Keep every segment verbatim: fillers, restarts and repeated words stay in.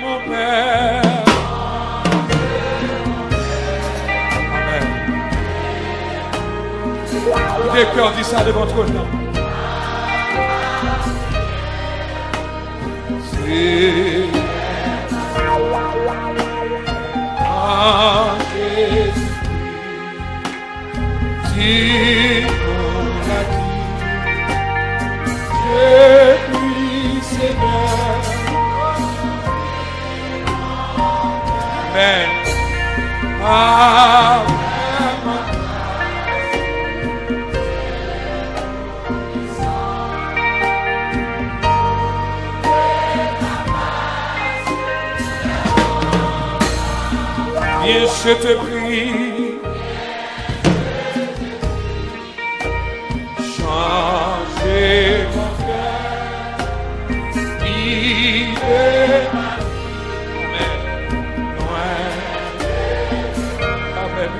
Mon Père. Amen. Ou gen kè di sa devan twòn nan. Seigneur, en Jésus-Christ, tu nous l'as dit, je puis, Seigneur. Amen. Amen. Viens, je te prie, changer mon cœur, guider ma vie, loin de, amen,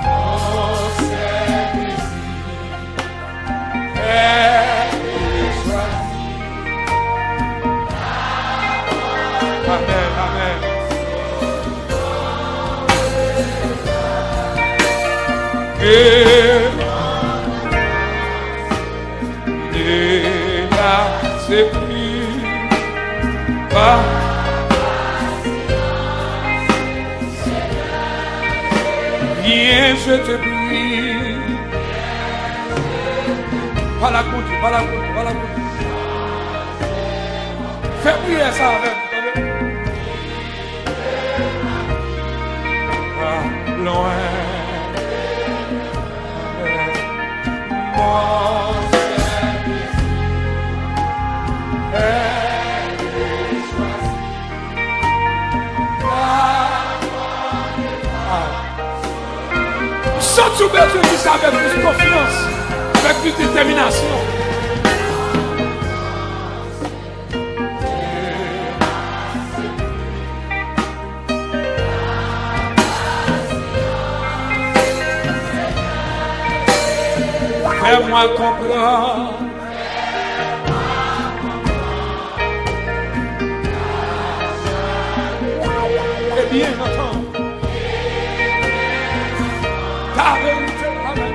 mon Saint-Esprit. Amen, amen. Que ne la se plus pas. Viens, je te prie. Pale ak Bondye, pale ak Bondye, pale ak Bondye. Fè priyè sa avè m, tande. Ah, loin. Mon Seigneur, ah. M santi w bezwen di sa avèk plis konfyans, avèk plis detèminasyon. Fais-moi comprendre. Ebyen, antan. Ta verite, amen.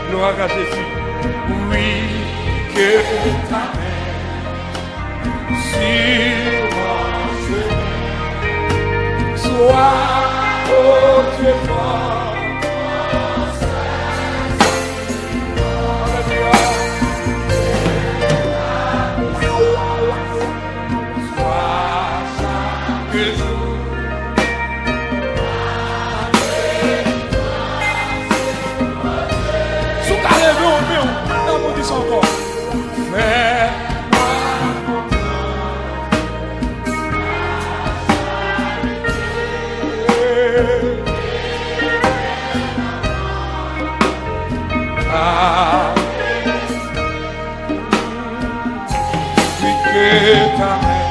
Gloire à Jésus. Oui, que ta main sur mon chemin soit, oh Dieu fort. Alléluia. Soit chaque jour. Si w ka leve w men w, pandan pou di sa ankò. Fè mwen kontan. Ah. Que ta main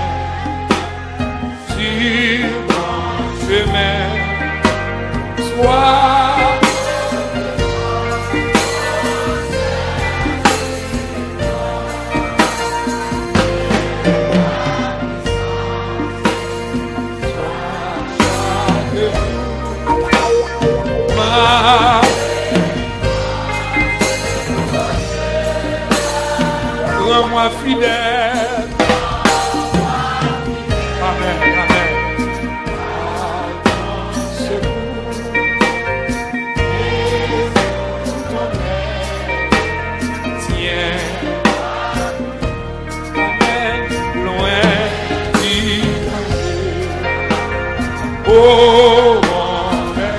sur mon chemin soit. Rends-moi fidèle. Amen, amen. Tiens. Amèn. Lwen di Bondye. O mon Bondye.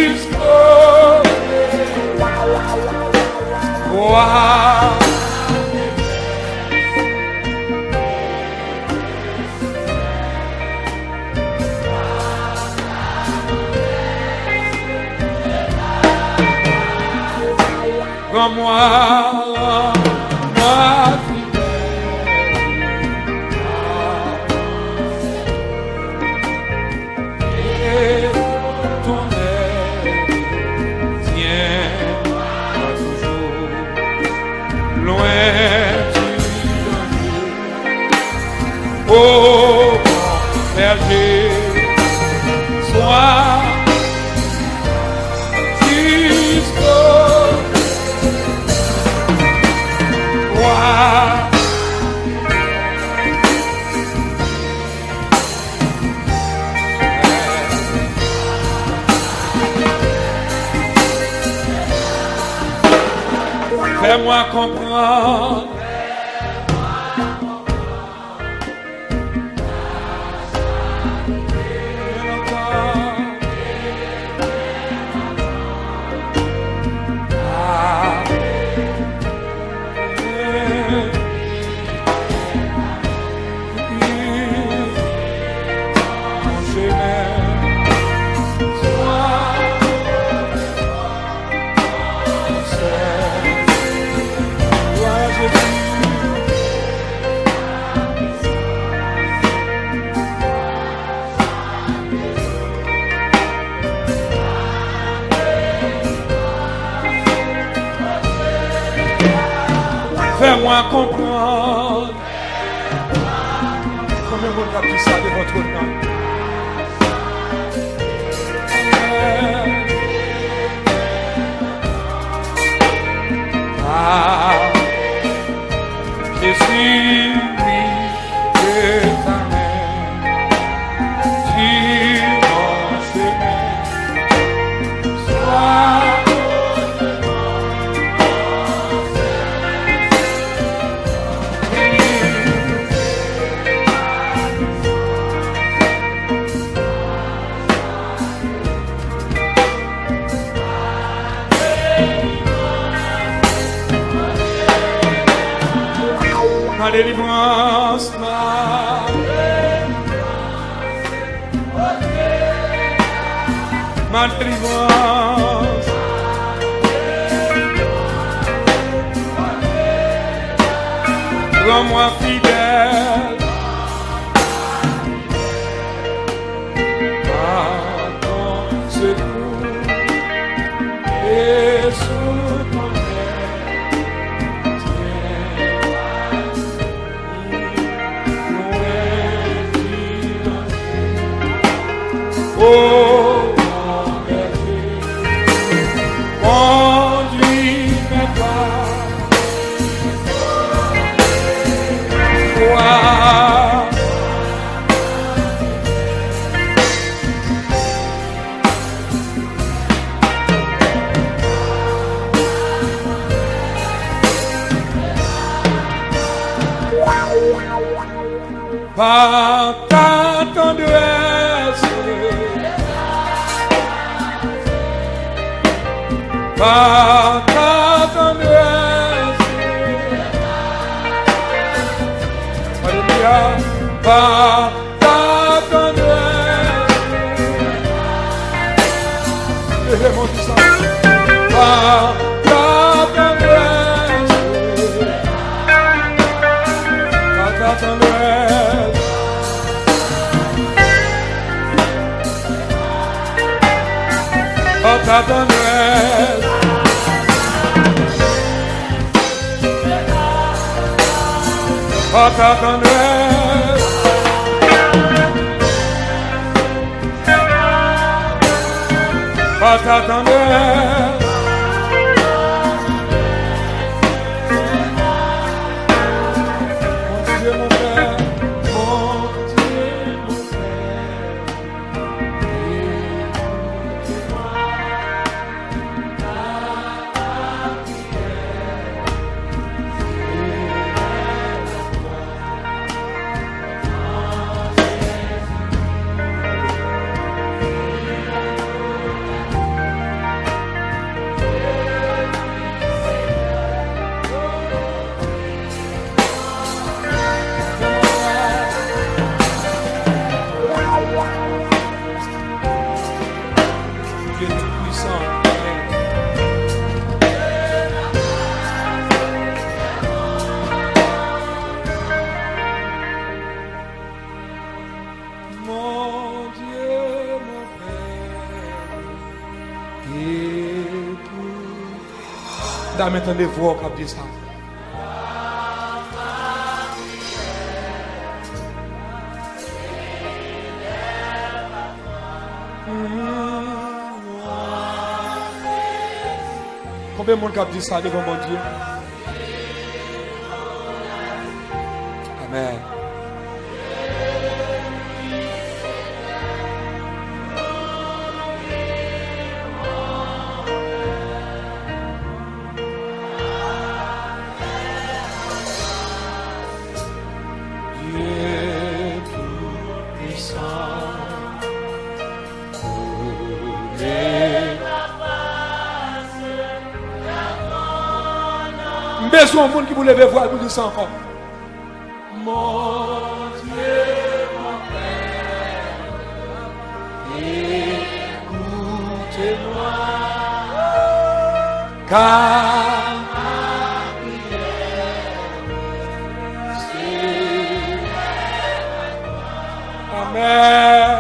Jiskote. Wa. Rann mwen, rann mwen fidèl a ton èv, tyen mwen toujou. Fais-moi comprendre. Fais-moi comprendre. Konbyen moun k ap di sa devan twòn nan? Ah, je suis pris de ta main, tu m'as semé. Ma délivrance, ma ma délivrance. Rends-moi fidèle à ton secours et sous ton aile. Oh, mon berger, conduis mes pas. Par ta tendresse, par ta tendresse, alléluia, par ta tendresse. Leve men w sa. Par ta tendresse. Par ta tendresse. Par ta tendresse. Par ta tendresse. Par ta tendresse. Mon Dieu, mon Père, mon Dieu, mon Père, écoute-moi. Dieu Tout-Puissant. Mon Dieu, mon Père, écoute. Dam, tande vwa w k ap di sa. Konbyen moun k ap di sa devan Bondye? Amèn. M bezwen yon moun ki pou leve vwa l pou di sa ankò. Mon Dieu, mon Père, écoute-moi, car ma prière s'élève à toi. Amen.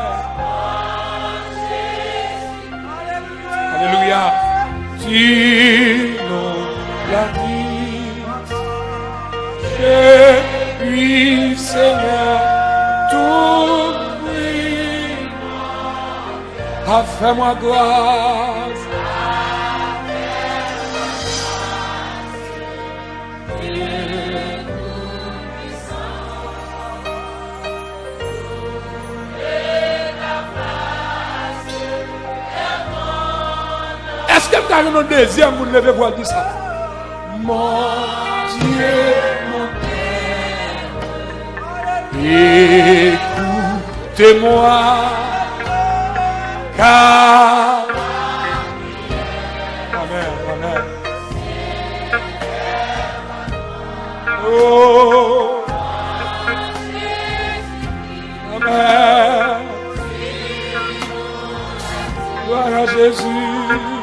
Alelouya. Tu nous l'as dit, je puis, Seigneur, t'ouvrir. Ah, fais-moi grâce. Èske m ka jwenn yon dezyèm moun leve vwa l di sa? Mon Dieu, mon Père, écoute-moi, car... Amen, amen. Oh. Amen. Gloire à Jésus.